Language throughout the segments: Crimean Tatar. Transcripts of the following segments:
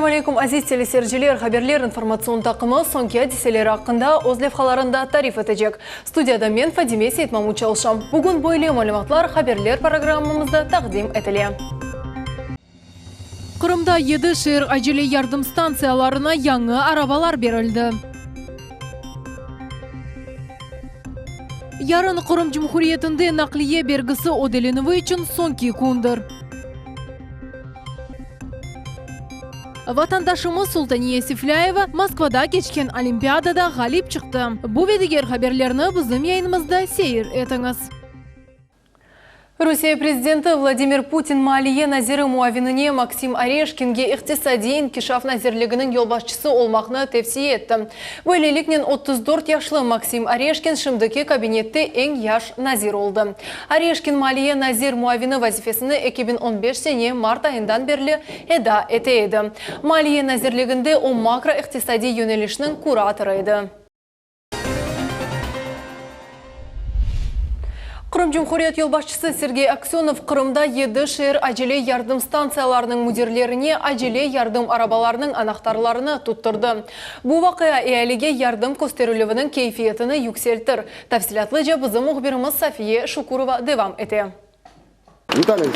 Selâm aleykum, aziz teleseyirciler! Haberler informatsion taqımı soñki adiseleri aqqında öz levhalarında tarif etecek. Studiyada men, Fadime Seytmamut çalışam. Bugün böyle malümatlar haberler programmamızda taqdim etile. Qırımda yedi şeer acele yardım stantsiyalarına yañı arabalar berildi. Yarın Qırım Cumhuriyetinde naqliye bergisi ödelenüvi içün soñki kündir. Vatandaşımız Sultaniye Seflâyeva Moskvada keçken olimpiadada ğalip çıqtı. Bu ve diger haberlerni bizim yayınımızda seyir etiñiz. Rusiye prezidenti Vladimir Putin maliye naziri muavinine Maksim Oreşkinge İqtisadiy inkişaf nazirliginiñ yolbaşçısı olmaqnı tevsiye etti. Böyleliknen, 34 yaşlı Maksim Oreşkin şimdiki kabinette eñ yaş nazir oldı. Oreşkin maliye nazir muavini vazifesini 2015 sene mart ayından berli eda ete edi. Maliye nazirliginde o makroiqtisadiy yönelişniñ kuratorı edi. Qırım Cumhuriyet yolbaşçısı Sergey Aksönov Qırımda yedi şeer acele yardım stantsiyalarınıñ müdirlerine acele yardım arabalarınıñ anahtarlarını tuttırdı. Bu vaqia ealige yardım kösterilüviniñ keyfiyetini yükseltir. Tafsilâtlıca bizim mühbirimiz Safiye Şukurova devam ete. Vitaliy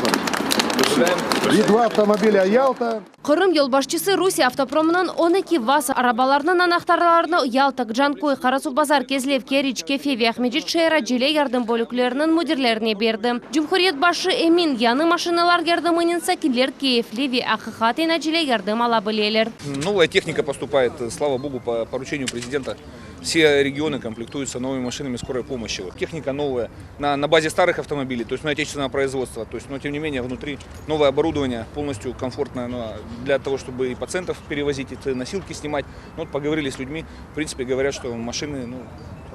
Alexandrovich, и dva avtomobilâ Yalta. Qırım yolbaşçısı Rusiye avtopromınıñ 12 vaz arabalarınıñ anahtarlarını Yalta, Canköy, Qarasuvbazar, Kezlev, Keriç, Kefe ve Aqmescit şeer acele yardım bölükleriniñ müdirlerine berdi. Cumhuriyet başı emin, yañı maşinalar yardımınen sakinler keyfli ve aqiqaten acele yardım ala bileler. Novaya tehnika postupает, slava Bogu, po poruçeniyu prezidenta Все регионы комплектуются новыми машинами скорой помощи. Техника новая, на, на базе старых автомобилей, то есть ну, отечественного производства. То есть, но тем не менее внутри новое оборудование полностью комфортное но для того, чтобы и пациентов перевозить, и носилки снимать. Ну, вот поговорили с людьми, в принципе, говорят, что машины ну,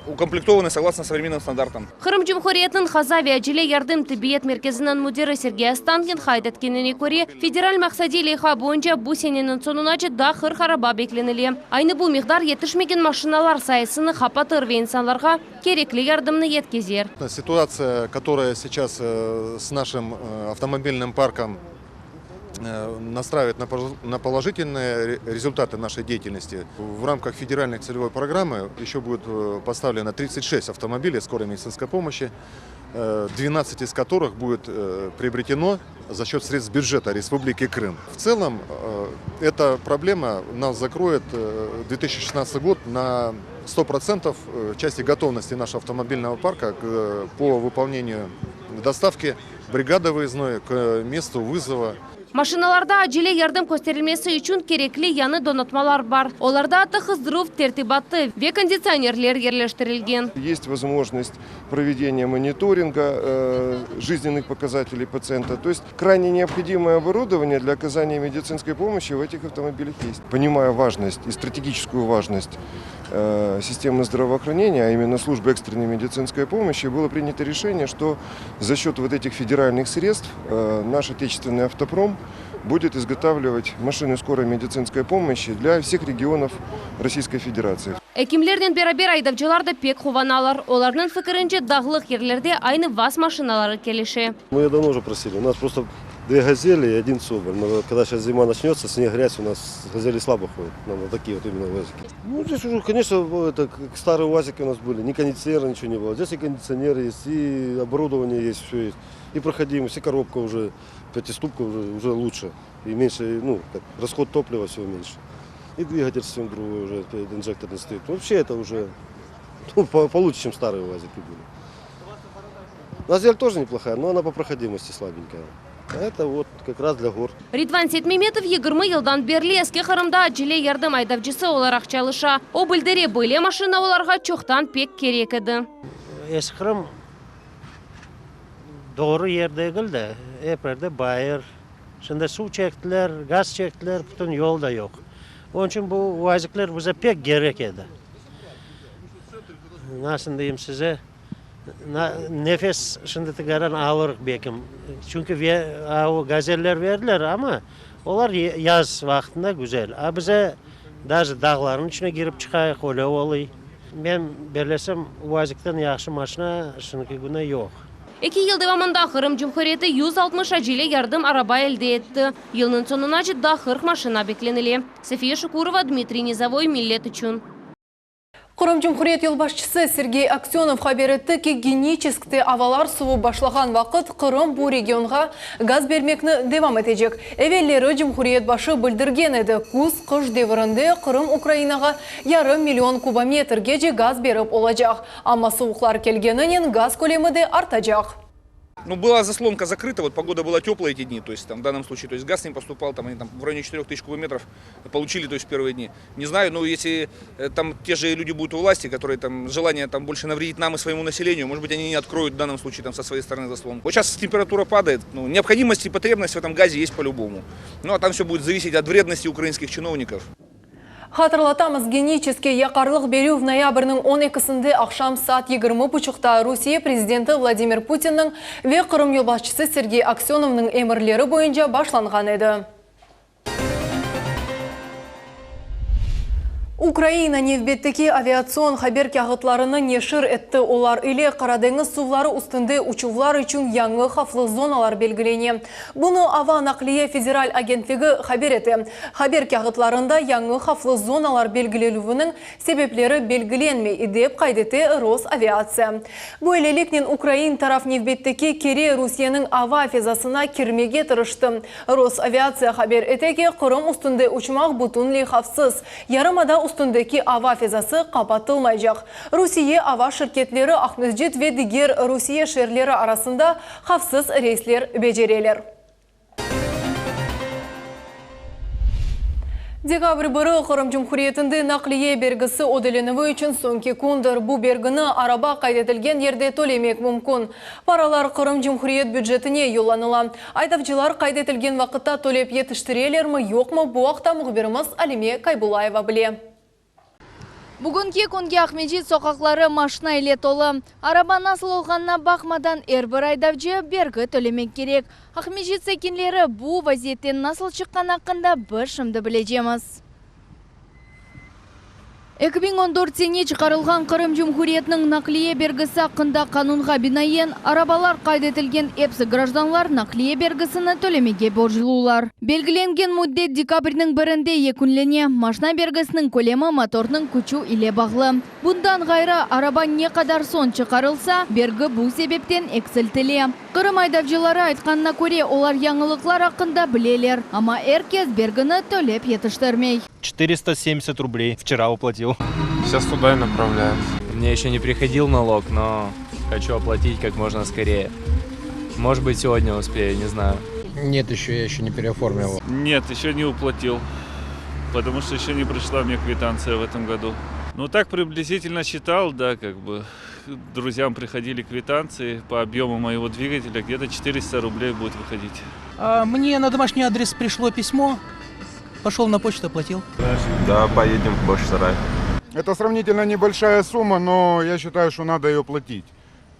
укомплектованы согласно современным стандартам. Qırım Cumhuriyetiniñ qaza ve acele yardım tibbiyet merkeziniñ müdiri Sergey Astankin qayd etkenine köre, federal maqsadiy leyha boyunca bu seneniñ soñunace daa 40 araba beklenile. Aynı bu miqdar yetişmegen maşinalar sayısını qapatır ve insanlarğa kerekli yardımnı yetkezer. Situatsiya, kotoraya seyças s našim avtomobilnim parkom nastraivayet na položitelnıye rezultatı našey deyatelnosti, v ramkah federalnoy tselevой programmı eşe budet postavleno 36 avtomobiley skoroy meditsinskoy pomoşçi, 12 iz kotorıh budet priobreteno za şet sredstv büceta Respubliki Krım. V tselom eta problema nas zakroet 2016 god na 100% v çasti gotovnosti našego avtomobilnogo parka po vıpolneniyu dostavki Brigada vıezdnoy k mestu vızova. Maşinalarda acele yardım kösterilmesi içün kerekli yañı donatmalar bar. Olarda atta qızdıruv tertibatı ve konditsionerler yerleştirilgen. Есть возможность проведения monitoringa жизненных показателей пациента. То есть крайне необходимое оборудование для оказания медицинской помощи в этих автомобилях есть. Понимая важность и стратегическую важность системы здравоохранения, а именно службы экстренной медицинской помощи, было принято решение, что за счет вот этих федеральных средств наш отечественный автопром будет изготавливать машины скорой медицинской помощи для всех регионов Российской Федерации. Ekimlernen beraber aydavcılar da pek quvanalar. Olarnıñ fikirince, dağlıq yerlerde aynı vaz maşinaları kelişe. Мы ее давно уже просили. У нас просто две газели и один соболь. Но когда сейчас зима начнется, снег, грязь, у нас газели слабо ходят. Нам вот такие вот именно УАЗики. Ну, здесь уже, конечно, это, как старые УАЗики у нас были. Ни кондиционера, ничего не было. Здесь и кондиционер есть, и оборудование есть, все есть. И проходимость, и коробка уже, пятиступка уже, уже лучше. И меньше, ну, как, расход топлива всего меньше. И двигатель совсем другой уже, инжекторный стоит. Вообще это уже ну, получше, чем старые УАЗики были. Газель тоже неплохая, но она по проходимости слабенькая. А это вот как раз для гор. Ridvan Seytmemetov 20 yıldan berli Eski Qırımda acele yardım aydavcısı olaraq çalışa. O bildire, böyle maşina olarğa çoqtan pek kerek edi. Eski Qırım doğru yer degil de, ep yerde bayır. Şimdi suv çektiler, gaz çektiler, bütün yol da yoq. Onıñ içün bu UAZikler bize pek kerek edi. Nasıl deyim size, nefes şimdi tikaran alırıq bekim. Çünki o gazeller berdiler, amma olar yaz vaqtında güzel. A bize daje dağlarnıñ içine kirip çıqayıq, öyle oluy. Men bellesem, UAZikten yahşı maşina şimdiki künde yoq. Eki yıl devamında Qırım Cumhuriyeti 160 acele yardım araba elde etti. Yılnıñ soñunace daa 40 maşina beklenile. Safiye Şukurova, Dmitriy Nizovoy, Millet içün. Qırım Cumhuriyet yolbaşçısı Sergey Aksönov haber etti ki, Geniçeskte avalar suvıp başlağan vaqıt Qırım bu regionğa gaz bermekni devam etecek. Evelleri cumhuriyet başı bildirgen edi, küz-qış devirinde Qırım Ukrainağa yarım million kubometrgece gaz berip olacaq. Amma suvuqlar kelgeninen gaz kölemi de artacaq. Ну, была заслонка закрыта, вот погода была теплая эти дни, то есть там в данном случае, то есть газ не поступал, там они там в районе 4000 кубометров получили, то есть первые дни. Не знаю, но если э, там те же люди будут у власти, которые там желание там больше навредить нам и своему населению, может быть, они не откроют в данном случае там со своей стороны заслонку. Вот сейчас температура падает, ну, необходимость и потребность в этом газе есть по-любому. Ну, а там все будет зависеть от вредности украинских чиновников. Hatırlatamız, Geniçeskke yaqarlıq berüv noyabrniñ on ekisinde aqşam saat yigirmi buçuqta Rusiye prezidenti Vladimir Putinniñ ve Qırım yolbaşçısı Sergey Aksönovnıñ emirleri boyunca başlanğan edi. Ukraina nevbetteki aviatsion haber kâğıtlarını neşir etti, olar ile Qaradeñiz suvları üstünde uçuvlar içün yañı havflı zonalar belgilene. Bunı Ava naqliye federal agentligi haber ete. Haber kâğıtlarında yañı havflı zonalar belgilelüviniñ sebepleri belgilenmey, dep qayd ete Rosaviatsiya. Böyleliknen, ukrain taraf nevbetteki kere Rusiyeniñ ava fezasına kirmege tırıştı. Rosaviatsiya haber ete ki, Qırım üstünde uçmaq bütünley havfsız, yarımada üstündeki ava fezası qapatılmaycaq. Rusiye ava şirketleri Aqmescit ve diger Rusiye şeerleri arasında havfsız reysler becereler. Dekabr biri, Qırım Cumhuriyetinde naqliye bergisi ödelenüvi içün soñki kündir. Bu bergini araba qayd etilgen yerde tölemek mümkün. Paralar Qırım Cumhuriyet bücetine yollanıla. Aydavcılar qayd etilgen vaqıtta tölep yetiştirelermi, yoqmı, bu aqta mühbirimiz Alime Kaybullayeva bile. Bugünki künge Aqmescit soqaqları maşina ile tolu. Araba nasıl olğanına baqmadan, er bir aydavcı bergi tölemek kerek. Aqmescit sakinleri bu vaziyetten nasıl çıqqanı aqqında biz şimdi bilecemiz. 2014 sene çıqarılğan Qırım Cumhuriyetiniñ naqliye bergisi aqqında qanunğa binaen, arabalar qayd etilgen epsi grajdanlar naqliye bergisini tölemege borclular. Belgilengen müddet dekabrniñ birinde yekünlene. Maşna bergisiniñ kölemi motornıñ küçü ile bağlı. Bundan ğayrı, araba ne qadar soñ çıqarılsa, bergi bu sebepten eksiltile. Qırım aydavcıları aytqanına köre, olar yañılıqlar aqqında bileler, amma er kes bergini tölep yetiştirmey. 470 rubley vчера уплатил. Сейчас туда и направляют. Мне еще не приходил налог, но хочу оплатить как можно скорее. Может быть, сегодня успею, не знаю. Нет, еще я еще не переоформил. Нет, еще не уплатил, потому что еще не пришла мне квитанция в этом году. Ну, так приблизительно считал, да, как бы друзьям приходили квитанции по объему моего двигателя, где-то 400 рублей будет выходить. А, мне на домашний адрес пришло письмо, пошел на почту, оплатил. Да, поедем в Бахчисарай. Это сравнительно небольшая сумма, но я считаю, что надо ее платить.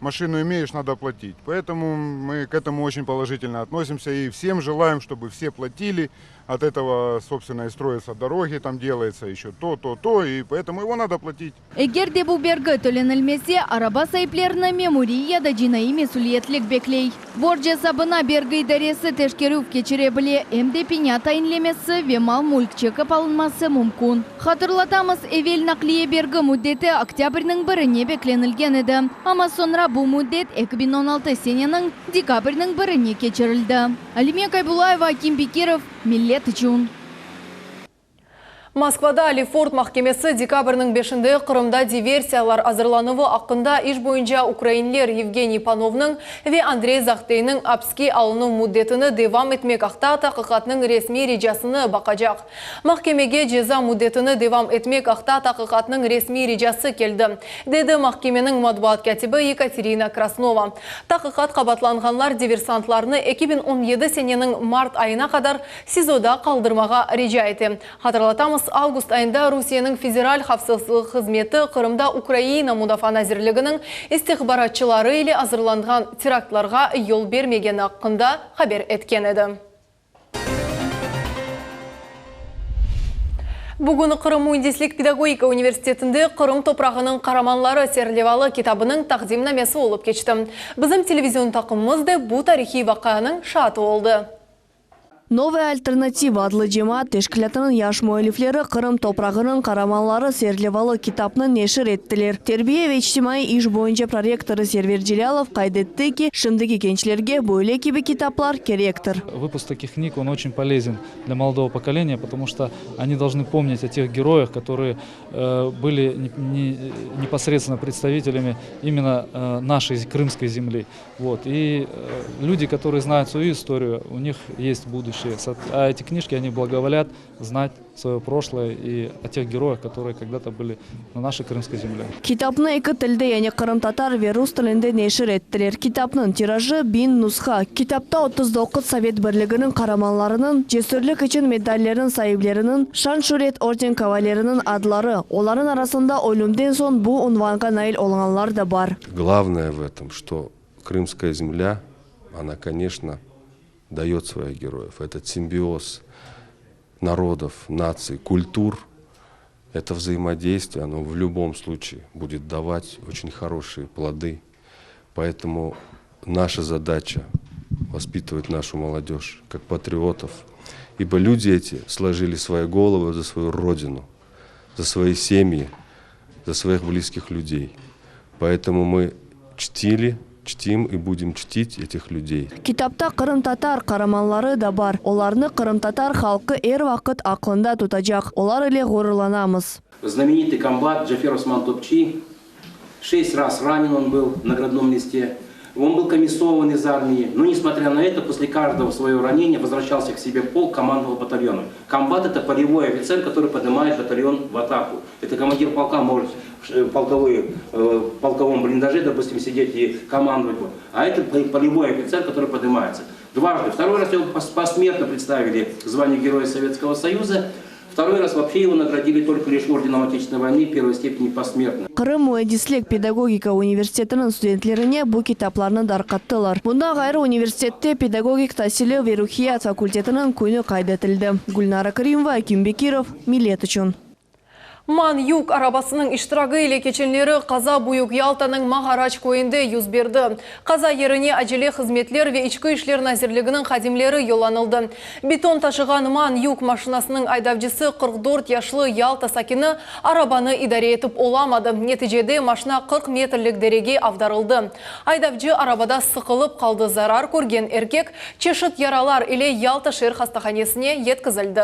Машину имеешь, надо платить. Поэтому мы к этому очень положительно относимся и всем желаем, чтобы все платили. От этого, собственно, и строятся дороги, там делается еще то, то, то, и поэтому его надо платить. Eger de bu bergi tölenilmese, araba saiplerini memuriy ya da cinaiy mesüliyetlik bekley. Borc esabına bergi idaresi teşkerüv keçire bile, em de penya tayinlemesi ve mal-mülk çekip alınması mümkün. Hatırlatamız, evel naqliye bergi müddeti oktâbrniñ birine beklenilgen edi, amma soñra bu müddet 2016 seneniñ dekabrniñ birine keçirildi. Alime Kaybulayeva, Akim Bekirov, Millet içün. Moskvada Lefort mahkemesi dekabrniñ beşinde Qırımda diversiyalar azırlanuvı aqqında iş boyunca ukrainler Yevgeniy Panovnıñ ve Andrey Zahteyniñ apske alınuv müddetini devam etmek aqta taqiqatnıñ resmiy ricasını baqacaq. Mahkemege ceza müddetini devam etmek aqta taqiqatnıñ resmiy ricası keldi, dedi mahkemeniñ matbuat kâtibi Yekaterina Krasnova. Taqiqat qabaatlanğanlar diversantlarnı 2017 seneniñ mart ayına qadar SİZOda qaldırmağa rica ete. Hatırlatamız, avgust ayında Rusiyeniñ Federal havfsızlıq hızmeti Qırımda Ukraina Mudafaa nazirliginiñ istihbaratçıları ile azırlanğan teraktlarğa yol bermegeni aqqında haber etken edi. Bugün Qırım müendislik-pedagogika universitetinde Qırım toprağınıñ qaramanları serlevalı kitabınıñ taqdimnamesi olıp keçti. Bizim televizion taqımımız da bu tarihiy vaqianıñ şaatı oldı. Novaya alternativa adlı cemaat teşkilâtınıñ yaş müellifleri Qırım toprağınıñ qaramanları serlevalı kitapnı neşir ettiler. Terbiye ve içtimaiy iş boyunca prorektorı Server Celâlov qayd etti ki, şimdiki gençlerge böyle kibi kitaplar kerektir. Выпуск таких книг, он очень полезен для молодого поколения, потому что они должны помнить о тех героях, которые были непосредственно представителями именно нашей крымской земли. Вот. И люди, которые знают свою историю, у них есть будущее. А эти книжки, они благоволят знать свое прошлое и о тех героях, которые когда-то были на нашей крымской земле. Kitapnı eki tilde, yani qırımtatar ve rus tilinde neşir ettiler. Kitapnıñ tirajı, biñ nusha. Kitapta 39 Sovet Birliginiñ qaramanlarınıñ, Cesürlik içün medalleriniñ saipleriniñ, Şan-şüret orden kavaleriniñ adları, olarnıñ arasında ölümden soñ bu unvanğa nail olğanlar da bar. Glavnoye v etom, çto Krımskaya zemlya, ona, koneçno, dayot svoih geroyev. Etot simbioz narodov, natsiy, kultur, eto vzaimodeystviye, ono v lyubom sluçaye budet davat oçen horoşiye plodı. Poetomu naşa zadaça vospitovat našu molodej kak patriotov, ibo lüdi eti slojili svoi golovı za svoyu rodinu, za svoi semyi, za svoih blizkih lüdey. Poetomu mı çtili, çtim i budem çtit etih lüdey. Kitapta qırımtatar qaramanları da bar. Olarnı qırımtatar halqı er vaqıt aqlında tutacaq. Olar ile ğururlanamız. Znamenitый kombat Cafer Osman Topçi, şeсть раз ранен он был в наградном листе. Он был комиссован из армии, но, несмотря на это, после каждого своего ранения возвращался к себе в полк, командовал батальоном. Комбат – это полевой офицер, который поднимает батальон в атаку. Это командир полка может в полковой, в полковом блиндаже, допустим, сидеть и командовать. А это полевой офицер, который поднимается. Дважды. Второй раз его посмертно представили к званию Героя Советского Союза. Второй раз вообще его наградили только лишь орденом Отечественной войны первой степени посмертно. Qırım müendislik pedagogika universitetiniñ studentlerine bu kitaplarnı darqattılar. Bundan ğayrı, universitette pedagogik tasili ve ruhiyat fakultetiniñ künü qayd etildi. Gülnara Kerimova, Akim Bekirov, Millet içün. MAN yük arabasınıñ iştiragi ile keçenleri qaza Büyük Yaltanıñ Mağaraç köyünde yüz berdi. Qaza yerine acele hızmetler ve İçki işler nazirliginiñ hadimleri yollanıldı. Beton taşığan MAN yük maşinasınıñ aydavcısı 44 yaşlı Yalta sakini arabanı idare etip olamadı. Neticede maşina 40 metrlik derege avdarıldı. Aydavcı arabada sıqılıp qaldı. Zarar körgen erkek çeşit yaralar ile Yalta şeer hastahanesine yetkizildi.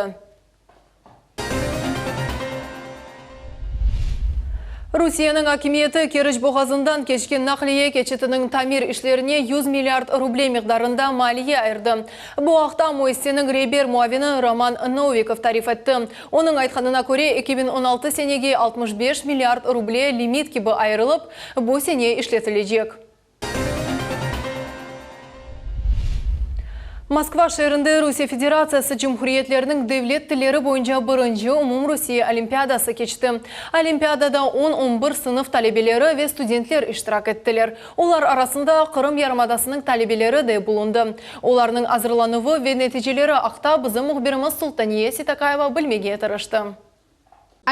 Rusiyeniñ akimiyeti Keriç boğazından keçken naqliye keçitiniñ tamir işlerine 100 milliard ruble miqdarında maliye ayırdı. Bu aqta müessiseniñ reber muavini Roman Novikov tarif etti. Onıñ aytqanına köre, 2016 senege 65 milliard ruble limit kibi ayırılıp, bu sene işletilecek. Moskva şeerinde Rusiye Federatsiyası cumhuriyetleriniñ devlet tilleri boyunca birinci umumrusiye olimpiadası keçti. Olimpiadada on, on bir sınıf talebeleri ve studentler iştirak ettiler. Olar arasında Qırım yarımadasınıñ talebeleri de bulundı. Olarnıñ azırlanuvı ve neticeleri aqta bizim mühbirimiz Sultaniye Seytakayeva bilmege tırıştı.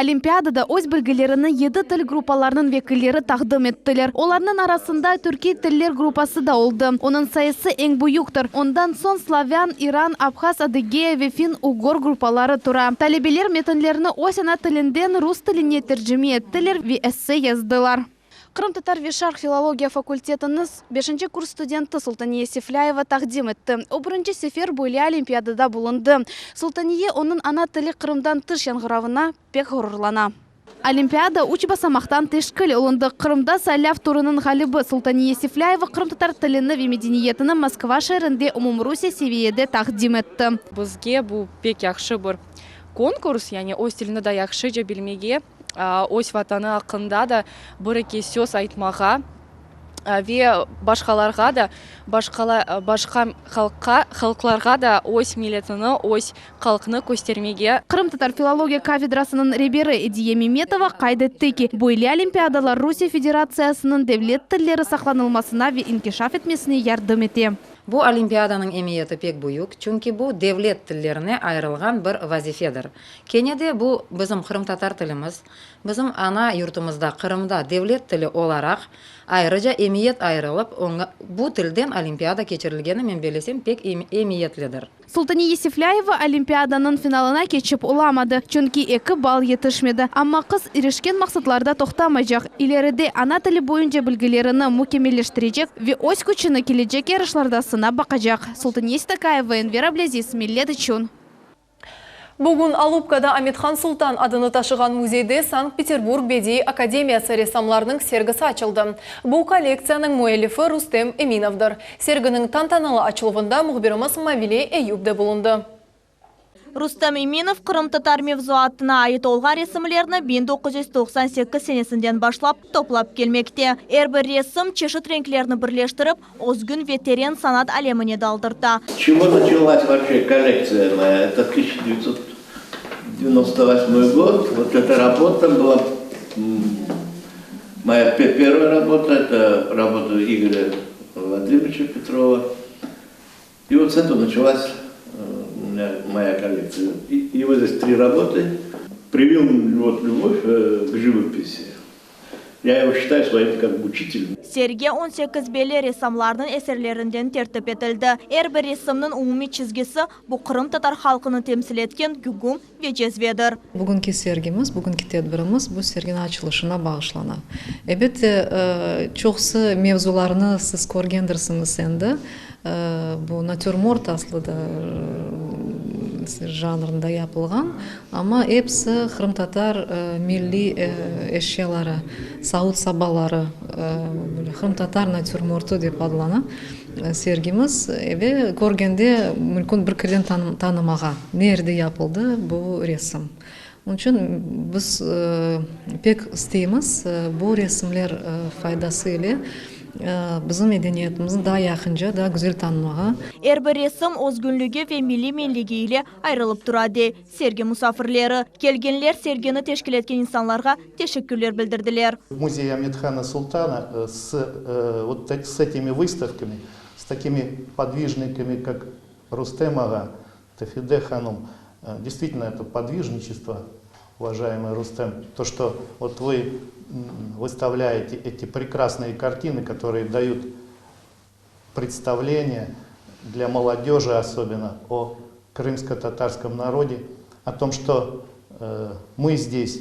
Olimpiadada öz bilgilerini yedi til gruppalarınıñ vekilleri taqdim ettiler. Olarnıñ arasında türkiy tiller gruppası da oldı. Onıñ sayısı eñ büyüktir. Ondan soñ slavân, iran, abhaz, adıgeya ve fin-ugor gruppaları tura. Talebeler metinlerni öz ana tilinden rus tiline tercime ettiler ve esse yazdılar. Qırımtatar ve şarq filologiya fakultetiniñ beşinci kurs studenti Sultaniye Seflâyeva taqdim etti. O, birinci sefer böyle olimpiadada bulundı. Sultaniye onıñ ana tili Qırımdan tış yañğıravına pek ğururlana. Olimpiada üç basamaqtan teşkil olundı. Qırımda saylav turınıñ ğalibi Sultaniye Seflâyeva qırımtatar tilini ve medeniyetini Moskva şeerinde umumrusiye seviyede taqdim etti. Bizge bu pek yahşı bir konkurs, yani öz tilini da yahşıca bilmege. öz Vatanı aqqında da bir-eki söz aytmağa ve başqalarğa da, başqa halqqa, halqlarğa da öz milletini, öz halqnı köstermege. Qırımtatar filologiya kafedrasınıñ reberi Ediye Memetova qayd etti ki, böyle olimpiadalar Rusiye Federatsiyasınıñ devlet tilleri saqlanılmasına ve inkişaf etmesine yardım ete. Bu olimpiadanıñ emiyeti pek büyük, çünki bu devlet tillerine ayırılğan bir vazifedir. Kene de bu bizim qırımtatar tilimiz, bizim ana yurtumızda, Qırımda devlet tili olaraq ayrıca emiyet ayırılıp, oña bu tilden olimpiada keçirilgeni, men bellesem, pek emiyetlidir. Sultaniye Seflâyeva olimpiadanıñ finalına keçip olamadı, çünki eki ball yetişmedi. Amma qız irişken maqsatlarda toqtamaycaq, ileride ana tili boyunca bilgilerini mükemmelleştirecek ve öz küçüni kelecek yarışlarda sınap baqacaq. Sultaniye Stakayeva, Enver Ablâziz, Millet içün. Bugün Alupkada Amethan Sultan adını taşığan müzeyde Sankt-Peterburg bediiy akademiyası ressamlarınıñ sergisi açıldı. Bu kollektsiyanıñ müellifi Rustem Eminovdır. Serginiñ tantanalı açıluvında mühbirimiz Mavile Eyüp de bulundı. Rustem Eminov qırımtatar mevzuatına ait olğan resimlerni 1998 senesinden başlap toplap kelmekte. Er bir resim çeşit renklerni birleştirip, özgün ve teren sanat alemine daldırta. S çego načalas voobşe kollektsiya moya? Eto 1998 god, vot eta rabota byla moya pervaya rabota, eto rabota Igorya Vladimiroviça Petrova. I vot s etogo načalas moya kollektsiya. I vot zdes tri raboty. Privil vot lyubov k jivopisi. Ya ego şçitayu svoim kak бы uçitelem. Sergi 18 belli ressamlarnıñ eserlerinden tertip etildi. Er bir resimniñ umumiy çizgisi, bu qırımtatar halqını temsil etken gügüm ve cezvedir. Bugünki sergimiz, bugünki tedbirimiz bu serginiñ açılışına bağışlana. Elbette, çoqusı mevzularnı siz körgendirsiñiz endi. Bu natürmort aslı da janrında yapılğan, amma episi qırımtatar milliy eşyaları, savut-sabaları, böyle qırımtatar natürmortı dep adlana sergimiz. Ve körgende mümkün bir kereden tanımağa, nerde yapıldı bu resim. Onıñ içün biz pek isteymiz, bu resimler faydası ile bizim medeniyetimizni daa yaqınca, daa güzel tanımağa. Er bir resim özgünligi ve milliy menligi ile ayrılıp tura, dey sergi musafirleri. Kelgenler sergini teşkil etken insanlarğa teşekkürler bildirdiler. Muzey Amet-Hana Sultana s vot s etimi vıstavkami, s takimi podvijnikami, kak Rustem ağa, Tefide hanum, действительно это подвижничество, уважаемый Рустем, то, что вот вы выставляете эти прекрасные картины, которые дают представление для молодежи особенно о крымско-татарском народе, о том, что э, мы здесь,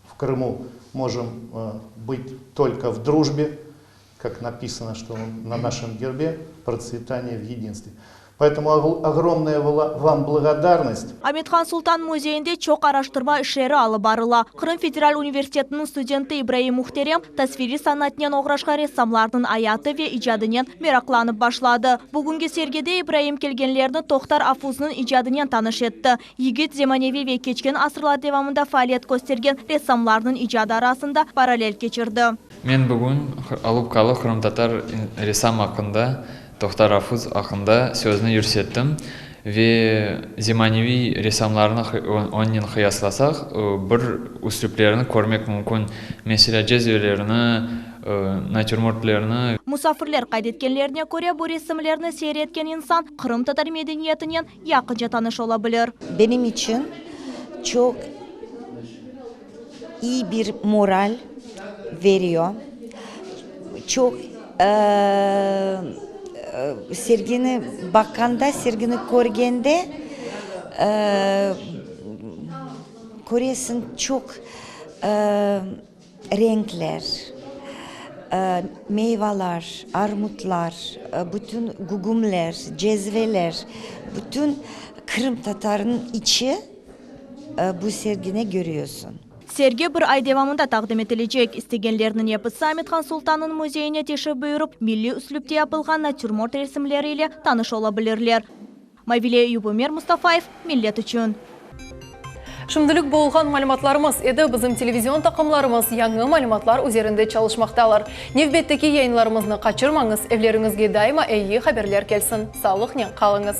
в Крыму, можем э, быть только в дружбе, как написано, что на нашем гербе процветание в единстве. Поэтому огромная вам благодарность. Amet-Han Sultan müzeyinde çoq araştırma işleri alıp barıla. Qırım federal universitetiniñ studenti İbraim Muhterem tasviriy sanatınen oğraşqan ressamlarnıñ ayatı ve icadınen meraqlanıp başladı. Bugünki sergide İbraim kelgenlerni Tohtar Afuznıñ icadınen tanış etti. Yigit zemaneviy ve keçken asırlar devamında faaliyet köstergen ressamlarnıñ icadı arasında parallel keçirdi. Men bugün Alupkalı qırımtatar ressam aqqında, Tohtar Afuz aqqında sözni yürsettim ve zemaneviy ressamlarnı onnen qıyaslasaq, bir üslüplerini körmek mümkün, meselâ, cezvelerini, natürmortlarını. Musafirler qayd etkenlerine köre, bu resimlerni seyir etken insan qırımtatar medeniyetinen yaqınca tanış ola bilir. Benim içün çoq iyi bir moral veriyor. Çoq sergini baqqanda, sergini körgende köresiñ çoq renkler, meyvalar, armutlar, bütün gügümler, cezveler, bütün qırımtatarnıñ içi bu sergine körüyorsun. Sergi bir ay devamında taqdim etilecek. İstegenlerniñ episi Amet-Han Sultannıñ müzeyine teşrif buyurıp, milliy üslüpte yapılğan natürmort resimleri ile tanış ola bilirler. Mavile Eyüp Ümer Mustafayev, Millet içün. Şimdilik bu olğan malümatlarımız edi. Bizim televizion taqımlarımız yañı malümatlar üzerinde çalışmaqtalar. Nevbetteki yayınlarımıznı qaçırmañız, evleriñizge daima eyi haberler kelsin. Sağlıqnen qalıñız.